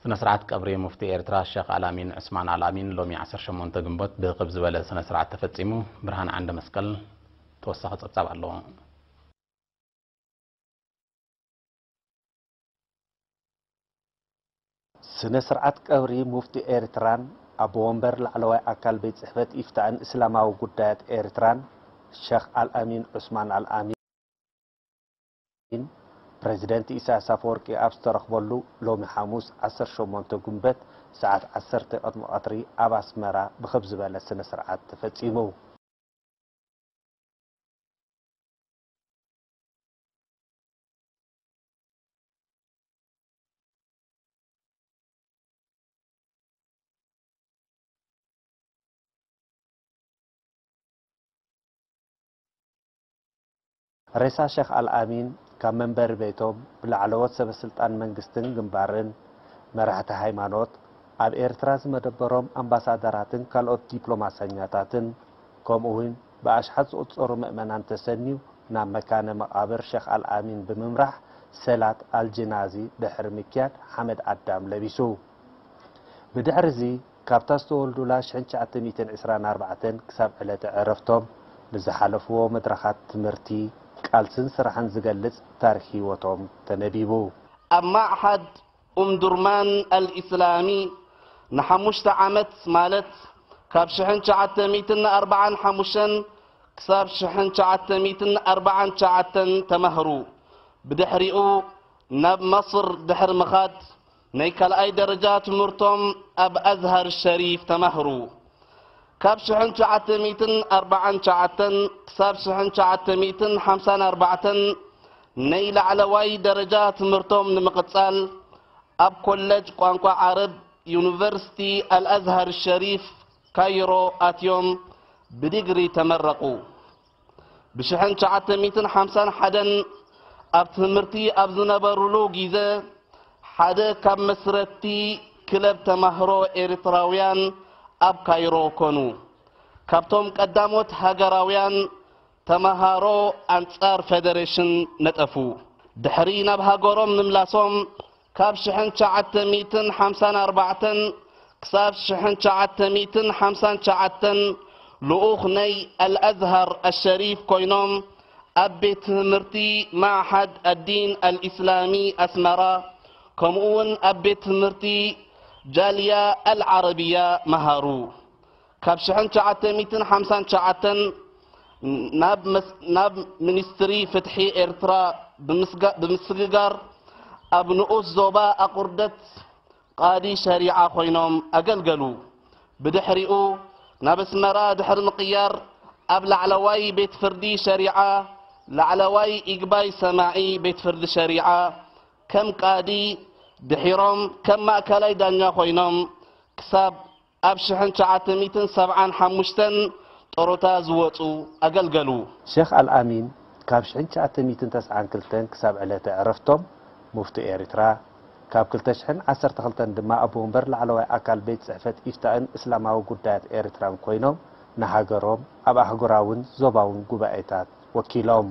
ስነ ስርዓት ቀብሪ ሙፍቲ ኤርትራ ሸኽ ኣልኣሚን ዑስማን ኣልኣሚን ሎሚ ዓሰርተ ሸሞንተ ግንቦት ብኽብ ዝበለ ስነ ስርዓት ተፈጺሙ። ብርሃን ዓንደ መስቀል ተወሳኺ ጸብጻብ ኣለዎ። ስነ ስርዓት ቀብሪ ሙፍቲ ኤርትራን ኣቦ ወንበር ላዕለዋይ ኣካል ቤት ጽሕፈት ኢፍታእን እስላማዊ ጉዳያት ኤርትራን ሸኽ ኣልኣሚን ዑስማን ኣልኣሚን ፕሬዚደንት ኢሳያስ ኣፈወርቂ ኣብ ዝተረኽበሉ ሎሚ ሓሙስ ዓሰርተ ሸሞንተ ግንቦት ሰዓት ዓሰርተ ቅድሚ ቀትሪ ኣብ ኣስመራ ብኽብ ዝበለ ስነ ስርዓት ተፈጺሙ። ሬሳ ሸኽ ኣልኣሚን ካብ መንበሪ ቤቶም ብላዕለዎት ሰበ ስልጣን መንግስትን ግንባርን፣ መራሕቲ ሃይማኖት፣ ኣብ ኤርትራ ዝመደበሮም ኣምባሳደራትን ካልኦት ዲፕሎማሰኛታትን፣ ከምኡ እውን ብኣሽሓት ዝቑጸሩ ምእመናን ተሰንዩ ናብ መካነ መቓብር ሸኽ ኣልኣሚን ብምምራሕ ሰላት ኣልጅናዚ ድሕሪ ምክያድ ሓመድ ኣዳም ለቢሱ። ብድሕሪ እዚ ካብታ ዝተወልዱላ ሽሕን ትሽዓተ ሚእትን ዕስራን ኣርባዕተን ክሳብ ዕለተ ዕረፍቶም ንዝሓለፍዎ መድረኻት ትምህርቲ፣ ቃልስን ስራሕን ዝገልጽ ታሪኽ ህይወቶም ተነቢቡ። ኣብ ማዕሓድ ኡምዱርማን ኣልኢስላሚ ንሓሙሽተ ዓመት ማለት ካብ ሽሕን ትሽዓተ ሚእትን ኣርባዓን ሓሙሽተን ክሳብ ሽሕን ትሽዓተ ሚእትን ኣርባዓን ትሽዓተን ተማህሩ። ብድሕሪኡ ናብ መስር ድሕሪ ምኻድ ናይ ካልኣይ ደረጃ ትምህርቶም ኣብ ኣዝሃር ሸሪፍ ተማህሩ። ካብ ሽሕን ትሽዓተ ሚእትን ኣርባዓን ትሽዓተን ክሳብ ሽሕን ትሽዓተ ሚእትን ሓምሳን ኣርባዕተን ናይ ላዕለዋይ ደረጃ ትምህርቶም ንምቕጻል ኣብ ኮለጅ ቋንቋ ዓረብ ዩኒቨርሲቲ ኣልኣዝሃር ሸሪፍ ካይሮ ኣትዮም ብዲግሪ ተመረቑ። ብሽሕን ትሽዓተ ሚእትን ሓምሳን ሓደን ኣብ ትምህርቲ ኣብ ዝነበሩሉ ግዜ ሓደ ካብ መስረትቲ ክለብ ተማህሮ ኤርትራውያን ኣብ ካይሮ ኮኑ። ካብቶም ቀዳሞት ሃገራውያን ተማሃሮ ኣንጻር ፌደሬሽን ነጠፉ። ድሕሪ ናብ ሃገሮም ምምላሶም ካብ ሽሕን ትሽዓተ ሚእትን ሓምሳን ኣርባዕተን ክሳብ ሽሕን ትሽዓተ ሚእትን ሓምሳን ትሽዓተን ልኡኽ ናይ ኣልኣዝሃር ኣሸሪፍ ኮይኖም ኣብ ቤት ትምህርቲ ማዕሓድ ኣዲን ኣልኢስላሚ ኣስመራ ከምኡ እውን ኣብ ቤት ትምህርቲ ጃልያ ኣልዓረብያ መሃሩ። ካብ ሽሕን ትሽዓተ ሚእትን ሓምሳን ትሽዓተን ናብ መስ-፣ ናብ ሚኒስትሪ ፍትሒ ኤርትራ ብምስጋ-፣ ብምስግጋር ኣብ ንኡስ ዞባ ኣቑርደት ቃዲ ሸሪዓ ኮይኖም ኣገልገሉ። ብድሕሪኡ ናብ ኣስመራ ድሕሪ ምቕያር ኣብ ላዕለዋይ ቤት ፍርዲ ሸሪዓ፣ ላዕለዋይ ይግባይ ሰማዒ ቤት ፍርዲ ሸሪዓ ከም ቃዲ ድሒሮም ከም ማእከላይ ዳኛ ኮይኖም ክሳብ ኣብ ሽሕን ትሽዓተ ሚእትን ሰብዓን ሓሙሽተን ጡረታ ዝወጹ ኣገልገሉ። ሸኽ ኣልኣሚን ካብ ሽሕን ትሽዓተ ሚእትን ተስዓን ክልተን ክሳብ ዕለተ ዕረፍቶም፣ ሙፍቲ ኤርትራ፣ ካብ ክልተ ሽሕን ዓሰርተ ክልተን ድማ ኣቦ ወንበር ላዕለዋይ ኣካል ቤት ጽሕፈት ኢፍታእን እስላማዊ ጉዳያት ኤርትራን ኮይኖም፣ ንሃገሮም ኣብ ኣህጉራውን ዞባውን ጉባኤታት ወኪሎም።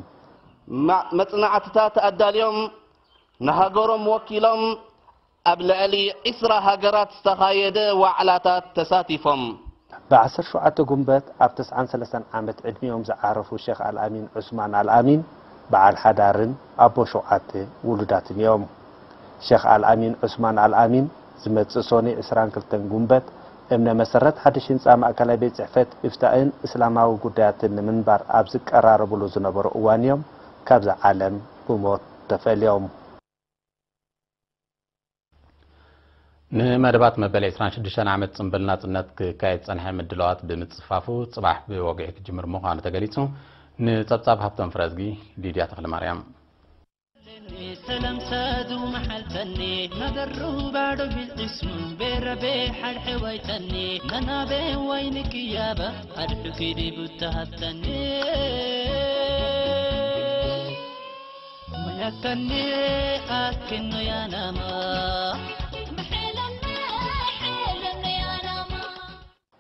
ማ-፣ መጽናዕትታት ኣዳልዮም ንሃገሮም ወኪሎም ኣብ ልዕሊ ዕስራ ሃገራት ዝተኻየደ ዋዕላታት ተሳቲፎም። ብዓሰርተ ሸውዓተ ጉንበት ኣብ ተስዓን ሰለስተን ዓመት ዕድሚኦም ዝዓረፉ ሸኽ ኣልኣሚን ዑስማን ኣልኣሚን በዓል ሓዳርን ኣቦ ሸውዓተ ውሉዳትን እዮም። ሸኽ ኣልኣሚን ዑስማን ኣልኣሚን ዝመጽእ ሶኒ ዕስራን ክልተን ጉንበት እምነ መሰረት ሓድሽ ህንጻ ማእከላይ ቤት ጽሕፈት እፍታእን እስላማዊ ጉዳያትን ንምንባር ኣብ ዝቀራረብሉ ዝነበሩ እዋን እዮም ካብዛ ዓለም ብሞት ተፈልዮም። ንመደባት መበል ዕስራን ሽዱሽተን ዓመት ጽምብል ናጽነት ክካየድ ዝጸንሐ ምድላዋት ብምጽፋፉ፣ ጽባሕ ብወግዒ ክጅምር ምዃኑ ተገሊጹ። ንጸብጻብ ሃብቶም ፍረዝጊ፣ ሊድያ ተኽለማርያም። ሰላም ሳዱ መሓልተኒ፣ መገሩ ባዶ ቢልጥስሙ፣ ቤረቤ ሓድሐ ዋይተኒ፣ መናቤ ዋይኒ ክያባ፣ ኣድሑ ኪዲ ቡታ ሃብተኒ። ሙያከኒ ኣኪኖ ያናማ።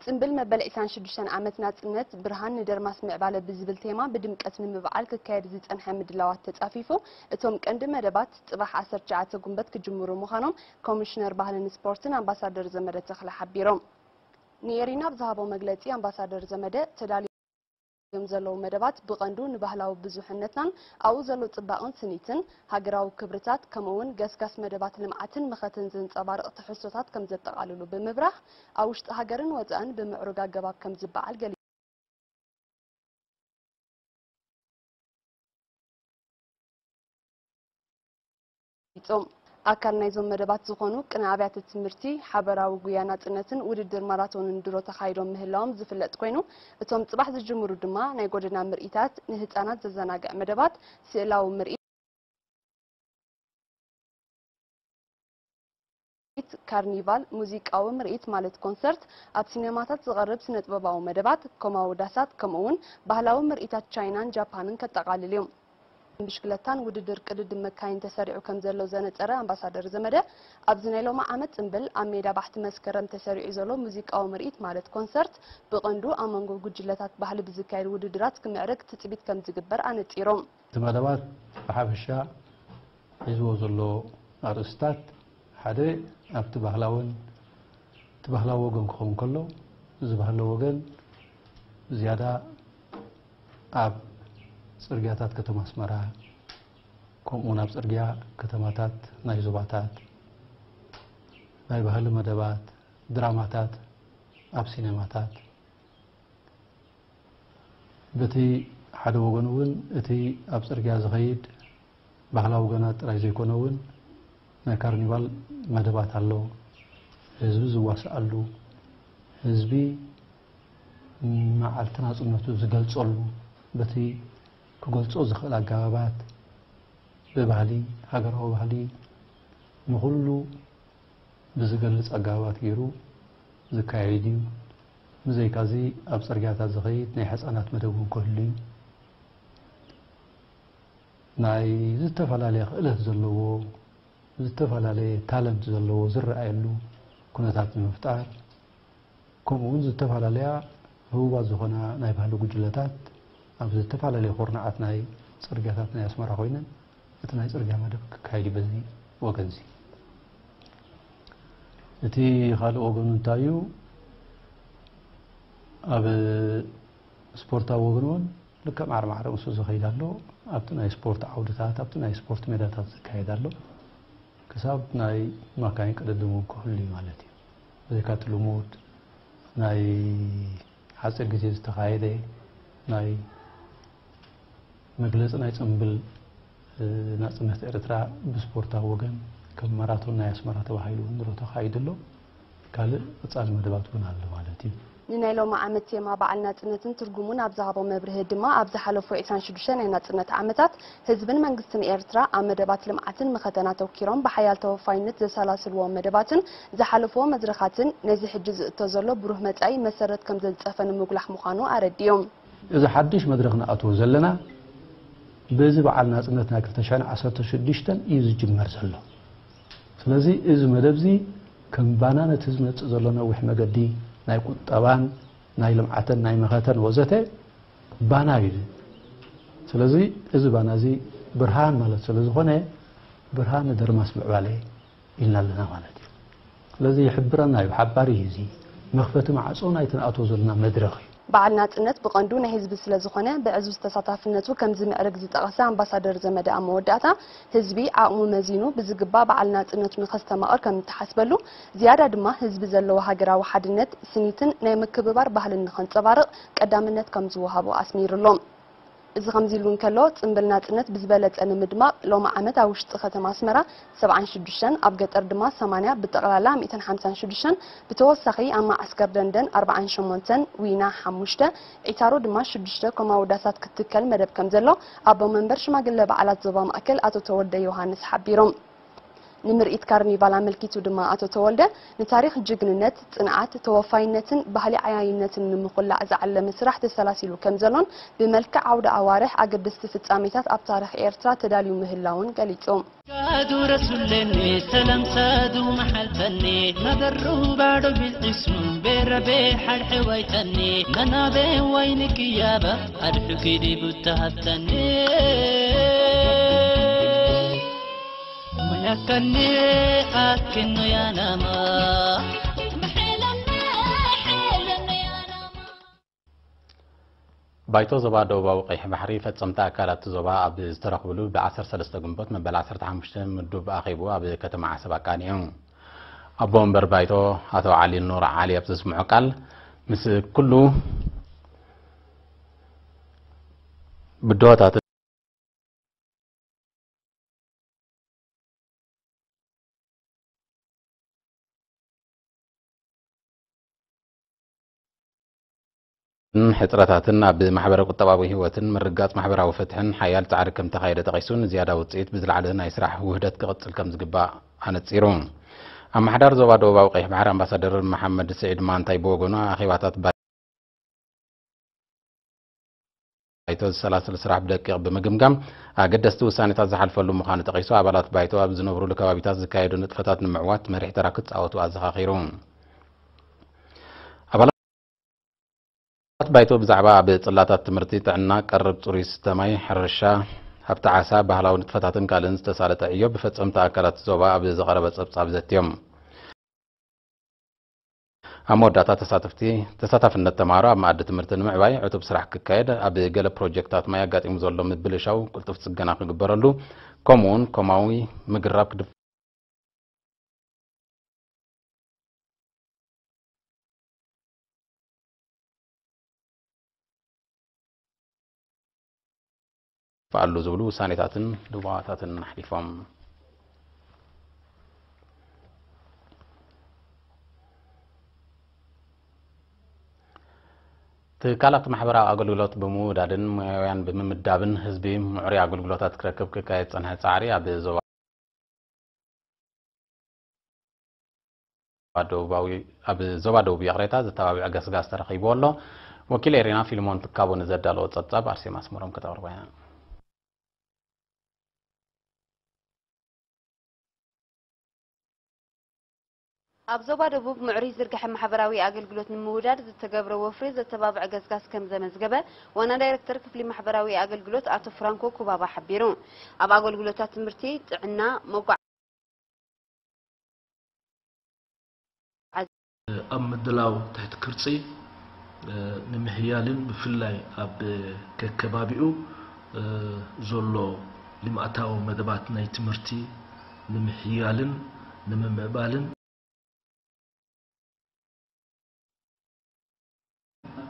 ጽምብል መበል ዕስራን ሽዱሽተን ዓመት ናጽነት ብርሃን ንደርማስ ምዕባለ ብዝብል ቴማ ብድምቀት ንምብዓል ክካየድ ዝጸንሐ ምድላዋት ተጻፊፉ፣ እቶም ቀንዲ መደባት ጽባሕ ዓሰርተ ትሽዓተ ጉንበት ክጅምሩ ምዃኖም ኮሚሽነር ባህልን ስፖርትን ኣምባሳደር ዘመደ ተኽለ ሓቢሮም። ንኤሪና ኣብ ዝሃቦ መግለጺ ኣምባሳደር ዘመደ ተዳልዮም ዘለዉ መደባት ብቐንዱ ንባህላዊ ብዙሕነትናን ኣብኡ ዘሎ ጽባቕን ስኒትን ሃገራዊ ክብርታት ከምኡ እውን ገስጋስ መደባት ልምዓትን ምኸትን ዘንጸባርቕ ትሕዝቶታት ከም ዘጠቓልሉ ብምብራህ ኣብ ውሽጢ ሃገርን ወጻእን ብምዕሩግ ኣገባብ ከም ዝበዓል ገሊጹ። ኣካል ናይዞም መደባት ዝኾኑ ቅነ ኣብያተ ትምህርቲ ሓበራዊ ጉያ ናጽነትን ውድድር ማራቶንን ድሮ ተኻይዶም ምህላዎም ዝፍለጥ ኮይኑ፣ እቶም ጽባሕ ዝጅምሩ ድማ ናይ ጎደና ምርኢታት፣ ንህጻናት ዘዘናግዕ መደባት፣ ስእላዊ ምርኢት፣ ካርኒቫል፣ ሙዚቃዊ ምርኢት ማለት ኮንሰርት፣ ኣብ ሲነማታት ዝቐርብ ስነጥበባዊ መደባት፣ ኮማዊ ዳሳት፣ ከምኡ እውን ባህላዊ ምርኢታት ቻይናን ጃፓንን ከጠቓልል እዩ። ብሽክለታን ውድድር ቅድድም መካይን ተሰሪዑ ከም ዘሎ ዘነጸረ ኣምባሳደር ዘመደ፣ ኣብዚ ናይ ሎሚ ዓመት ጽምብል ኣብ ሜዳ ባሕቲ መስከረም ተሰሪዑ ዘሎ ሙዚቃዊ ምርኢት ማለት ኮንሰርት ብቐንዱ ኣብ መንጎ ጉጅለታት ባህሊ ብዝካየድ ውድድራት ክምዕርግ ትጽቢት ከም ዝግበር ኣነጺሮም። እቲ መደባት ብሓፈሻ ሒዝዎ ዘሎ ኣርእስታት ሓደ ኣብቲ ባህላውን እቲ ባህላዊ ወገን ክኸውን ከሎ እዚ ባህላዊ ወገን ዝያዳ ኣብ ጽርግያታት ከተማ ኣስመራ ከምኡ እውን ኣብ ጽርግያ ከተማታት ናይ ዞባታት ናይ ባህሊ መደባት ድራማታት ኣብ ሲኔማታት በቲ ሓደ ወገን እውን እቲ ኣብ ጽርግያ ዝኸይድ ባህላዊ ገና ጥራይ ዘይኮነ እውን ናይ ካርኒቫል መደባት ኣሎ። ህዝቢ ዝዋስኣሉ፣ ህዝቢ መዓልቲ ናጽነቱ ዝገልጸሉ፣ በቲ ክገልጾ ዝኽእል ኣገባባት ብባህሊ፣ ሃገራዊ ባህሊ ንኹሉ ብዝገልጽ ኣገባባት ገይሩ ዝካየድ እዩ። ብዘይካዚ ኣብ ጽርግያታት ዝኸይድ ናይ ሕጻናት መደብ እውን ክህሉ እዩ። ናይ ዝተፈላለየ ክእለት ዘለዎ ዝተፈላለየ ታለንት ዘለዎ ዝረኣየሉ ኩነታት ንምፍጣር ከምኡ እውን ዝተፈላለያ ህቡባት ዝኾና ናይ ባህሊ ጉጅለታት ኣብ ዝተፈላለየ ኩርናዓት ናይ ጽርግያታት ናይ ኣስመራ ኮይነን እቲ ናይ ጽርግያ መደብ ክካየድ እዩ በዚ ወገን እዚ። እቲ ካልእ ወገኑ እንታይ እዩ? ኣብ ስፖርታዊ ወገን እውን ልክዕ ማዕረ ማዕረ ምስኡ ዝኸይድ ኣሎ። ኣብቲ ናይ ስፖርት ዓውድታት ኣብቲ ናይ ስፖርት ሜዳታት ዝካየድ ኣሎ። ክሳብ ናይ ማካይን ቅድድም እውን ክህሉ እዩ ማለት እዩ። በዚ ካቲ ልሙድ ናይ ሓፂር ግዜ ዝተኻየደ ናይ መግለፂ ናይ ፅምብል ናፅነት ኤርትራ ብስፖርታዊ ወገን ከም ማራቶን ናይ ኣስመራ ተባሂሉ እውን ድሮ ተኻይዱ ኣሎ። ካልእ ቀፃሊ መደባት እውን ኣሎ ማለት እዩ። ንናይ ሎሚ ዓመት ቴማ በዓል ናጽነትን ትርጉሙን ኣብ ዝሃቦ መብርሂ ድማ ኣብ ዝሓለፉ ዕስራን ሽዱሽተ ናይ ናጽነት ዓመታት ህዝብን መንግስትን ኤርትራ ኣብ መደባት ልምዓትን መኸተን ኣተኪሮም ብሓያል ተወፋይነት ዘሰላስልዎም መደባትን ዝሓለፍዎ መድረኻትን ነዚ ሕጂ ዝእቶ ዘሎ ብሩህ መጻኢ መሰረት ከም ዘንጸፈ ንምጉላሕ ምዃኑ ኣረዲኦም። እዚ ሓድሽ መድረኽ ንኣትዎ ዘለና በዚ በዓል ናጽነት ናይ ክልተ ሽሕን ዓሰርተ ሽዱሽተን እዩ ዝጅመር ዘሎ። ስለዚ እዚ መደብ እዚ ከም ባና ነቲ ዝመጽእ ዘሎ ነዊሕ መገዲ ናይ ቁጠባን ናይ ልምዓትን ናይ መኸተን ወዘተ ባና እዩ። ስለዚ እዚ ባና እዚ ብርሃን ማለት ስለ ዝኾነ ብርሃን ንደርማስ ምዕባለ ኢልና ኣለና ማለት እዩ። ስለዚ ይሕብረና እዩ፣ ሓባሪ እዩ። እዚ መኽፈቲ ማዕጾ ናይቲ ንኣትዎ ዘለና መድረኽ እዩ። በዓል ናጽነት ብቐንዱ ናይ ህዝቢ ስለ ዝኾነ ብዕዙዝ ተሳታፍነቱ ከም ዝምዕርግ ዝጠቐሰ ኣምባሳደር ዘመደ ኣብ መወዳእታ ህዝቢ ዓቕሙ መዚኑ ብዝግባእ በዓል ናጽነቱ ንኸስተማቕር ከም እተሓስበሉ ዝያዳ ድማ ህዝቢ ዘለዎ ሃገራዊ ሓድነት ስኒትን ናይ ምክብባር ባህልን ንኸንጸባርቕ ቀዳምነት ከም ዝወሃቦ ኣስሚሩሎም። እዚ ከምዚ ኢሉ እንከሎ፣ ጽምብል ናጽነት ብዝበለጸ ንምድማቕ፣ ሎሚ ዓመት ኣብ ውሽጢ ከተማ ኣስመራ ሰብዓን ሽዱሽተን፣ ኣብ ገጠር ድማ ሰማንያ፣ ብጠቕላላ ሚእትን ሓምሳን ሽዱሽተን፣ ብተወሳኺ ኣብ መዓስከር ደንደን ኣርባዓን ሸሞንተን፣ ዊና ሓሙሽተ፣ ዒታሮ ድማ ሽዱሽተ ኮማዊ ዳሳት ክትትከል መደብ ከም ዘሎ ኣቦ መንበር ሽማግለ በዓላት ዞባ ማእከል ኣቶ ተወልደ ዮሃንስ ሓቢሮም። ንምርኢት ካርኒቫል ኣመልኪቱ ድማ ኣቶ ተወልደ፣ ንታሪኽ ጅግንነት፣ ጽንዓት፣ ተወፋይነትን ባህሊ ዓያይነትን ንምኹላዕ ዝዓለመ ስራሕ ተሰላሲሉ ከም ዘሎን ብመልክዕ ዓውደ ኣዋርሕ ኣገደስቲ ፍጻሜታት ኣብ ታሪኽ ኤርትራ ተዳልዩ ምህላውን ገሊጹ። ሳዱ ረሱለኒ ሰላም ሳዱ መሓልተኒ መበሩ ባዶ ቢልዒሱ ቤረቤ ሓድሕዋይተኒ መናቤ ዋይኒ ክያባ ኣድሑ ኪዲ ቡታ ሃብተኒ መያከኒ ኣክኖ ያናማ ባይቶ ዞባ ደቡባዊ ቀይሕ ባሕሪ ፈጸምቲ ኣካላት እቲ ዞባ ኣብ ዝተረኽብሉ ብ ዓሰርተ ሰለስተ ግንቦት መበል ዓሰርተ ሓሙሽተ ምዱብ ኣኼቡ ኣብ ከተማ ዓሰብ ኣቃኒዑ። ኣቦ ወንበር ባይቶ ኣቶ ዓሊ ኑር ዓሊ ኣብ ዘስምዖ ቃል ምስ ኩሉ ብድሆታት ሕጽረታትን ኣብ ማሕበረ ቁጠባዊ ህይወትን ምርጋጽ ማሕበራዊ ፍትሕን ሓያል ጻዕሪ ከም ተኻየደ ጠቒሱ፣ ንዝያዳ ውጽኢት ብዝለዓለ ናይ ስራሕ ውህደት ክቕጽል ከም ዝግባእ ኣነጺሩ። ኣመሓዳሪ ዞባ ደቡባዊ ቀይሕ ባሕሪ ኣምባሳደር መሓመድ ስዒድ ማንታይ ብወገኑ፣ ኣኼባታት ባይቶ ዝሰላስል ስራሕ ብደቂቕ ብምግምጋም ኣገደስቲ ውሳኔታት ዝሓልፈሉ ምዃኑ ጠቒሱ፣ ኣባላት ባይቶ ኣብ ዝነብሩሉ ከባቢታት ዝካየዱ ንጥፈታት ንምዕዋት መሪሕ ተራ ክጻወቱ ኣዘኻኺሩ። ኣባላት ባይቶ ብዛዕባ ኣብ ጽላታት ትምህርቲ፣ ጥዕና፣ ቀረብ ጽሩይ ስተ ማይ፣ ሕርሻ፣ ሃብቲ ዓሳ፣ ባህላዊ ንጥፈታትን ካልእን ዝተሳለጠ ዕዮ ብፈጸምቲ ኣካላት ዞባ ኣብ ዝቐረበ ጸብጻብ ዘትዮም። ኣብ መወዳእታ ተሳተፍቲ፣ ተሳታፍነት ተማሃሮ ኣብ መኣዲ ትምህርቲ ንምዕባይ ዕቱብ ስራሕ ክካየድ፣ ኣብ ገለ ፕሮጀክታት ማይ ኣጋጢሙ ዘሎ ምብልሻው ቅልጡፍ ጽገና ክግበረሉ፣ ከምኡውን ኮማዊ ምግራብ ክድፋ ኣሉ ዝብሉ ውሳኔታትን ድባባታትን ኣሕሊፎም። ትካላት ማሕበራዊ ኣገልግሎት ብምውዳድን ሞያውያን ብምምዳብን ህዝቢ ምዕሩይ ኣገልግሎታት ክረክብ ክካየድ ዝጸንሐ ጻዕሪ ኣብ ዞባ ደቡባዊ፣ ኣብ ዞባ ደቡብ ይቕሬታ፣ ዘተባብዕ ገስጋስ ተረኺብዎ ኣሎ። ወኪል ኤሪና ፊልሞን ትካቦ ንዘዳለዎ ጸብጻብ ኣርሴማ ኣስመሮም ከተቕርቦ እያ። ኣብ ዞባ ደቡብ ምዕሩይ ዝርግሐ ማሕበራዊ ኣገልግሎት ንምውዳድ ዝተገብረ ወፍሪ ዘተባብዐ ገስጋስ ከም ዘመዝገበ ዋና ዳይረክተር ክፍሊ ማሕበራዊ ኣገልግሎት ኣቶ ፍራንኮ ኩባባ ሓቢሩ። ኣብ ኣገልግሎታት ትምህርቲ፣ ጥዕና፣ መጓ ኣብ ምድላው ትሕቲ ቅርጺ ንምሕያልን ብፍላይ ኣብ ከከባቢኡ ዘሎ ልምዓታዊ መደባት ናይ ትምህርቲ ንምሕያልን ንምምዕባልን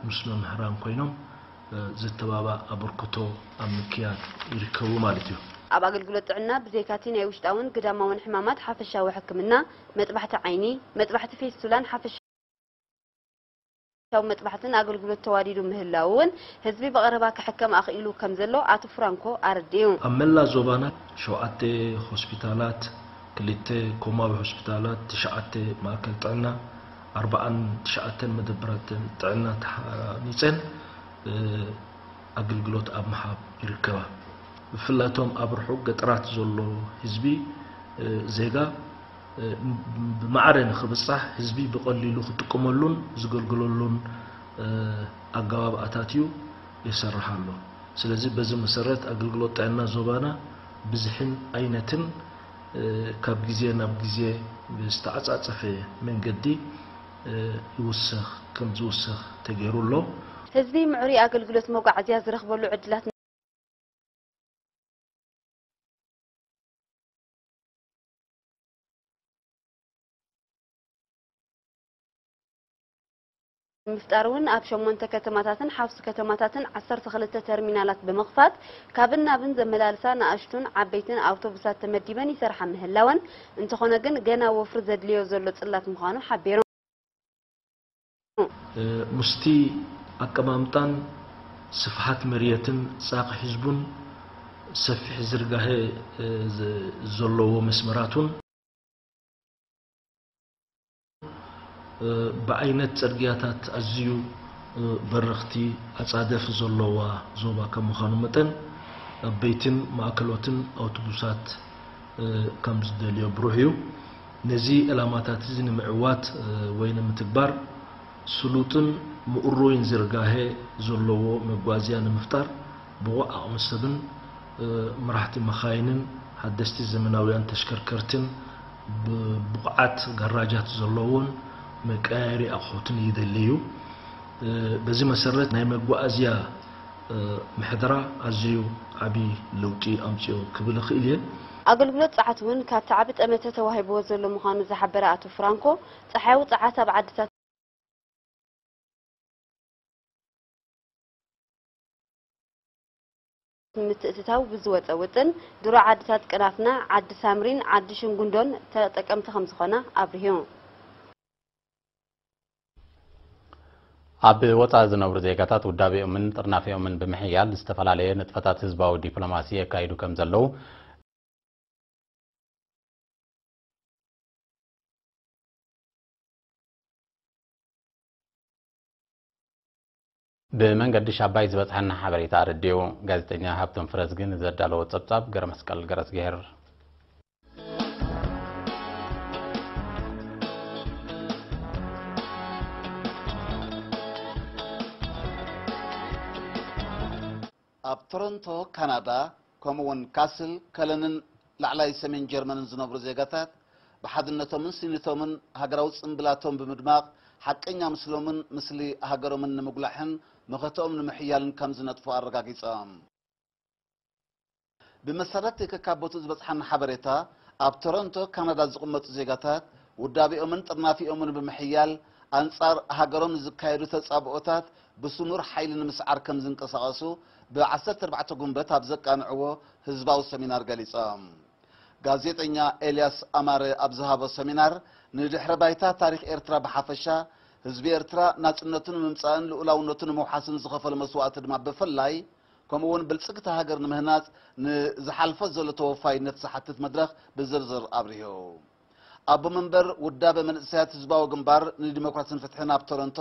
ምስ መምህራን ኮይኖም ዝተባባእ ኣበርክቶ ኣብ ምክያድ ይርከቡ ማለት እዩ። ኣብ ኣገልግሎት ጥዕና ብዘይካቲ ናይ ውሽጣውን ግዳማውን ሕማማት ሓፈሻዊ ሕክምና፣ መጥባሕቲ ዓይኒ፣ መጥባሕቲ ፌስቱላን ሓፈሻዊ መጥባሕትን ኣገልግሎት ተዋዲዱ ምህላው እውን ህዝቢ ብቐረባ ክሕከም ኣኽኢሉ ከም ዘሎ ኣቶ ፍራንኮ ኣረዲኡ። ኣብ መላ ዞባና ሸውዓተ ሆስፒታላት፣ ክልተ ኮማዊ ሆስፒታላት፣ ትሽዓተ ማእከል ጥዕና፣ ኣርባዓን ትሽዓተን መደብራት ጥዕና ተሃኒጸን፣ እ፣ ኣገልግሎት ኣብ ምሃብ ይርከባ። ብፍላይ እቶም ኣብ ርሑቕ ገጠራት ዘሎ ህዝቢ፣ እ፣ ዜጋ፣ እ፣ ብማዕረ ንኽብጻሕ ህዝቢ ብቐሊሉ ክጥቀመሉን ዝገልግለሉን፣ እ፣ ኣገባብ ኣታትዩ ይሰርሕ ኣሎ። ስለዚ በዚ መሰረት ኣገልግሎት ጥዕና ዞባና ብዝሕን ዓይነትን፣ እ፣ ካብ ግዜ ናብ ግዜ ብዝተዓጻጸፈ መንገዲ፣ እ፣ ይውሰኽ፣ ከም ዝውሰኽ ተገይሩ ኣሎ። ህዝቢ ምዕሩይ ኣገልግሎት መጓዓዝያ ዝረኽበሉ ዕድላት ንምፍጣር እውን ኣብ ሸሞንተ ከተማታትን ሓውሲ ከተማታትን ዓሰርተ ክልተ ተርሚናላት ብምኽፋት ካብን ናብን ዘመላልሳ ንኣሽቱን ዓበይትን ኣውቶቡሳት ተመዲበን ይሰርሓ ምህላወን፣ እንተኾነ ግን ገና ወፍሪ ዘድልዮ ዘሎ ጽላት ምዃኑ ሓቢሩ። ምስቲ ኣቀማምጣን ስፍሓት መሬትን ጻኺ ህዝቡን ሰፊሕ ዝርጋሐ፣ እ፣ ዘ-፣ ዘለዎ መስመራቱን ብዓይነት ጽርግያታት ኣዝዩ በረኽቲ ኣጻደፍ ዘለዋ ዞባ ከም ምዃኑ መጠን፣ ዓበይትን ማእከሎትን ኣውቶቡሳት ከም ዝደልዮ ብሩህ እዩ። ነዚ ዕላማታት እዚ ንምዕዋት ወይ ንምትግባር፣ ስሉጥን ምእሩይን ዝርጋሔ ዘለዎ መጓዝያ ንምፍጣር፣ ብቑዕ ዓቕሚ ሰብን መራሕቲ መኻይንን ሓደስቲ ዘመናውያን ተሽከርከርትን ብብቕዓት ጋራጃት ዘለዎን መቀያየሪ ኣቑሑትን ይደሊ እዩ። በዚ መሰረት ናይ መጓዓዝያ ምሕደራ ኣዝዩ ዓቢ ለውጢ ኣምጺኦ ክብል እኽእል እየ። ኣገልግሎት ጸዓት እውን ካብቲ ዓቢ ጠመተ ተዋሂብዎ ዘሎ ምዃኑ ዝሓበረ ኣቶ ፍራንኮ፣ ጸሓያዊ ጸዓት ኣብ ዓድታት ንምትእትታው ብዝወጸ ውጥን፣ ድሮ ዓድታት ቅናፍና፣ ዓዲ ሳምሪን ዓዲ ሽንጉንዶን ተጠቀምቲ ከም ዝኾና ኣብሪሁ። ኣብ ወጻኢ ዝነብሩ ዜጋታት ውዳቤኦምን ጥርናፊኦምን ብምሕያል ዝተፈላለየ ንጥፈታት ህዝባዊ ዲፕሎማሲ የካይዱ ከም ዘለዉ ብመንገዲ ሻባይ ዝበጽሐና ሓበሬታ ኣረዲኡ። ጋዜጠኛ ሃብቶም ፍረዝጊ ንዘዳለዎ ጸብጻብ ገረመስቀል ገረዝግሄር። ኣብ ቶሮንቶ ካናዳ፣ ከምኡ እውን ካስል ከለንን ላዕላይ ሰሜን ጀርመንን ዝነብሩ ዜጋታት፣ ብሓድነቶምን ስኒቶምን ሃገራዊ ጽምብላቶም ብምድማቕ፣ ሓቀኛ ምስሎምን ምስሊ ሃገሮምን ንምጉላሕን መኸተኦም ንምሕያልን ከም ዝነጥፉ ኣረጋጊጾም። ብመሰረት ከካብ ቦትኡ ዝበጽሓና ሓበሬታ፣ ኣብ ቶሮንቶ ካናዳ ዝቕመጡ ዜጋታት፣ ውዳቤኦምን ጥርናፊኦምን ብምሕያል፣ ኣንጻር ሃገሮም ንዝካየዱ ተጻብኦታት ብስኑር ሓይሊ ንምስዓር ከም ዝንቀሳቐሱ፣ ብ ዓሰርተ ኣርባዕተ ጉንበት ኣብ ዘቃንዕዎ ህዝባዊ ሰሚናር ገሊጾም። ጋዜጠኛ ኤልያስ ኣማረ ኣብ ዝሃቦ ሰሚናር፣ ንድሕረ ባይታ ታሪኽ ኤርትራ ብሓፈሻ፣ ህዝቢ ኤርትራ ናጽነቱ ንምምጻእን ልኡላውነቱ ንምውሓስን ዝኸፈሎ መስዋእቲ ድማ ብፍላይ፣ ከምኡ እውን ብልጽግቲ ሃገር ንምህናጽ ንዝሓልፎ ዘሎ ተወፋይነት ዝሓትት መድረኽ ብዝርዝር ኣብሪሁ። ኣቦ መንበር ውዳበ መንእሰያት ህዝባዊ ግንባር ንዲሞክራስን ፍትሕን ኣብ ቶሮንቶ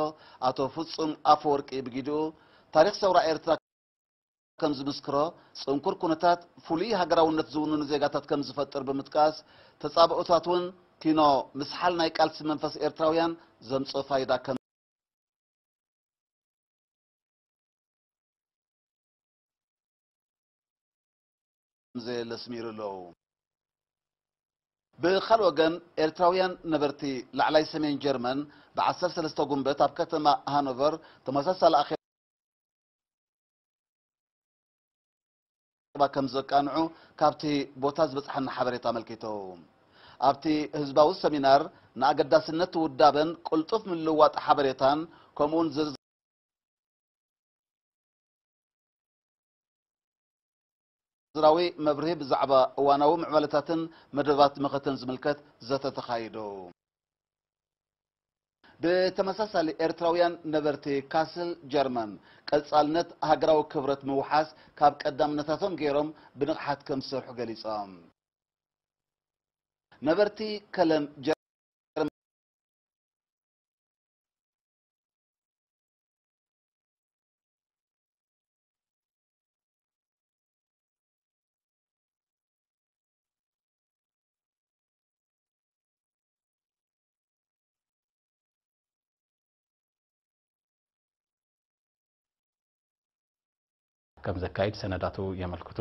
ኣቶ ፍጹም ኣፈወርቂ ብጊድኡ፣ ታሪኽ ሰውራ ኤርትራ ከም ዝምስክሮ፣ ጽንኩር ኩነታት ፍሉይ ሃገራውነት ዝውንኑ ዜጋታት ከም ዝፈጥር ብምጥቃስ፣ ተጻብኦታት እውን ኪኖ ምስሓል ናይ ቃልሲ መንፈስ ኤርትራውያን ዘምጽኦ ፋይዳ ከም ዘየለ ኣስሚሩ ኣሎ። ብኻልእ ወገን፣ ኤርትራውያን ነበርቲ ላዕላይ ሰሜን ጀርመን ብ ዓሰርተ ሰለስተ ጉንበት ኣብ ከተማ ሃኖቨር ተመሳሳሊ ኣኼባ ከም ዘቃንዑ ካብቲ ቦታ ዝበጽሓና ሓበሬታ ኣመልኪቱ። ኣብቲ ህዝባዊ ሰሚናር ንኣገዳስነት ውዳበን ቅልጡፍ ምልውዋጥ ሓበሬታን ከምኡውን ዝርዝር ዝርዝራዊ መብርሂ ብዛዕባ እዋናዊ ምዕባለታትን መደባት መኸተን ዝምልከት ዘተ ተኻይዱ። ብተመሳሳሊ፣ ኤርትራውያን ነበርቲ ካስል ጀርመን ቀጻልነት ሃገራዊ ክብረት ምውሓስ ካብ ቀዳምነታቶም ገይሮም ብንቕሓት ከም ዝሰርሑ ገሊጾም። ነበርቲ ከለን ጀርመን ከም ዘካይድ ሰነዳቱ የመልክቱ።